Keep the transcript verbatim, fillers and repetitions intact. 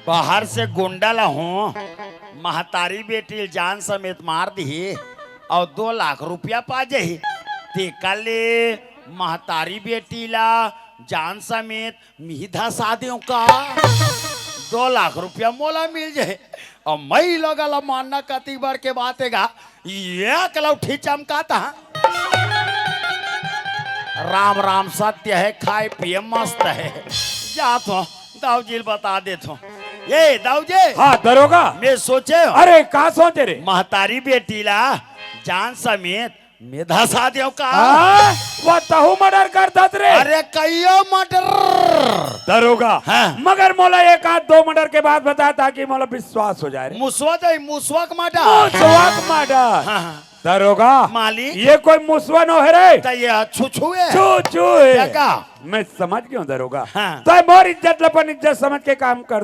बाहर से गुंडा ला हूँ, महतारी बेटी ल जान समेत मार दिही अउ दो लाख रुपया पा जाही। तेकर ले महतारी बेटी ला जान समेत मी धसा देव का? दो लाख रुपया मोला मिल जाही। अब मई लोगा ला मानना कतिक बड़ के बात हे गा। एक लौठी चमकाता। राम राम सत्य हे, खाय पिये मस्त हे। जात हों, दाऊ जी ल बता देत हों। ए दाऊ जी, हाँ दरोगा। मैं सोचे हों, अरे का सोचे रे? महतारी बेटी ला जान समेत मैं धसा देव का? हाँ, वो तहू मर्डर कर दत रे। अरे कइयो मर्डर। दरोगा, हाँ। मगर मोला एक आध दो मर्डर के बात बता, ताकि मोला विश्वास हो जाए रे। मुसवा जाई, मुसवा के मर्डर। मुसवा के मर्डर। हाँ, हाँ। दरोगा, मालिक। ये कोई मुसवा नो हे रे। त ये छुछू हे। छुछू हे। क्या का? मैं समझ गया हूँ दरोगा। हाँ। तो मोर इज्जत ल अपन इज्जत समझ के काम कर दूं।